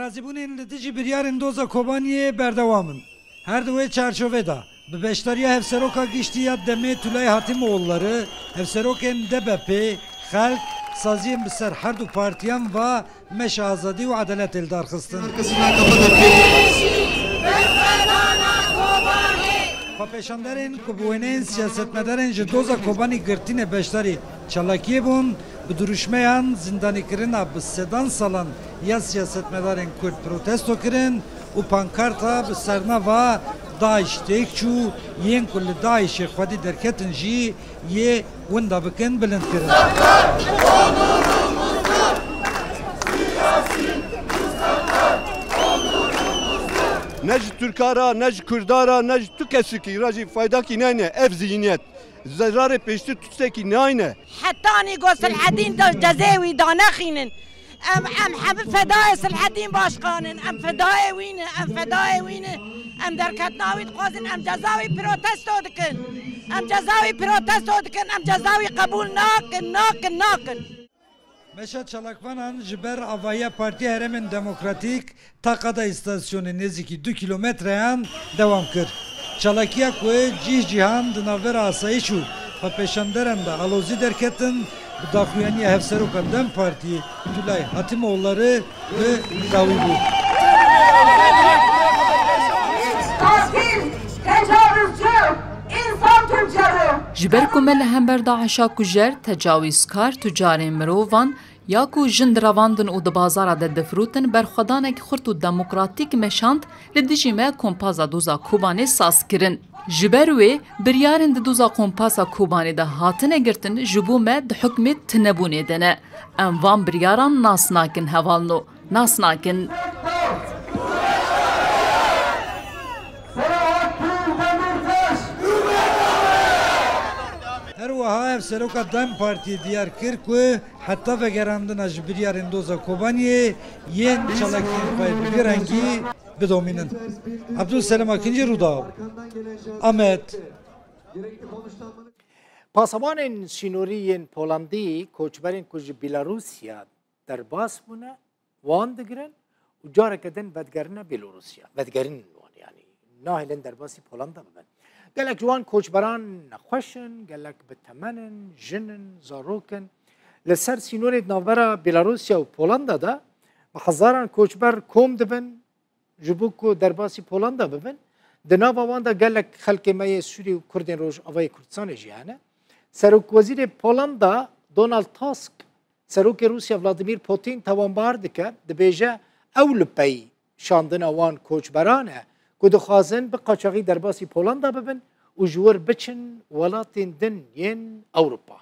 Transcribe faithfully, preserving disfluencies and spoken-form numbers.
Razîbûnên li dijî biryarên doza Kobaniyê berdewam in. Her di wê çarçovê de, bi beşdariya Hevseroka Giştî ya demê Tülay Hatimoğulları, hevserokên D B P, Xelk, saziyên bi ser her du partiyan ve Meşa Azadî û Edaletê li dar xistin. Xwepêşanderên ku bi wêneyên siyasetmedarên ji doza Kobanî girtînê beşdarî çalakiyê bûn, bi dirûşmeyan, zîndanîkirina bi sedan salan ya siyasetmedarên Kurd protesto kirin û pankarta bi sernava DAIŞ têk çû, yên ku li DAIŞê xwedî derketin jî yê winda bikin bilind kirin. Ne ji Tirka re, ne ji Kurda re, ne ji tu kesikî re jî faydakî nayne ev zihniyet. Zerarê pêştir tiştekî nayne. Hetanî got Silhedîn da cezê wî danexînin. Em, em hemî fedayê Silhedîn Başkan in. Em fedayê wî ne, em fedayê wî ne. Em derketina wî dixwazin, em ceza wî protesto dikin. Em ceza wî protesto dikin, em ceza wî qebûl nakin, nakin, nakin. Meşa çalakvanan ji ber avahiya Partiya Herêmên Demokratîk ta qada îstasyonê nêzîkî du kîlometreyan dewam kir. Çalakiya ku cîh cîhan di navbera asayîş û xwepêşanderan de alozî derketin, bi daxuyaniya Hevseroka DEM Partiyê Tülay Hatimoğulları bi dawî bû. Katil, tecavüzcü, insan tüccarı. Ji ber ku me li hember DAIŞa kujer, tecawîzkar, tucarên mirovan, ya ku jin direvandin û di bazara de difirûtin, berxwedanek xurt û demokratîk meşand, li dijî me kompaza doza Kobanê saz kirin. Ji ber wê, biryarên di doza kompaza Kobanê de hatine girtin ji bo me di hukmê tunebûnê de ne. Em van biryaran nas nakin hevalno. Nas nakin. Her wiha Hevseroka DEM Partiyê diyar kir ku heta vegerandina ji biryarên doza Kobaniyê yên çalakiyên xwe bi vî rengî bidomînin. Abdulselim Akinci, Rûdaw, Amed. Pasewanên sînorî yên Polandî koçberên ku ji Bîlarûsya derbas bûne, wan digirin û careke din vedigerine Bêlorusya. Vedigerînin wan, yanî nahêlin derbasî Polanda bibin. Gelek ji wan koçberan nexweş in, gelek bi temen in, jin in, zarok in. Li ser sînorê di navbera Bêlarusya û Polanda de bi hezaran koçber kom dibin, ji bo ku derbasî Polanda bibin. Di nava wan de gelek xelkê me yê Sûrî û Kurdên Rojavayê Kurdistanê jî hene. Serokwezîrê Polanda Donald Tusk, Serokê Rûsya Vladimir Putin tawanbar dike, dibêje ew li pey şandina wan koçberan e ku dixwazin bi qaçaxî derbasî Polanda bibin û ji wir biçin welatên din yên Ewropa.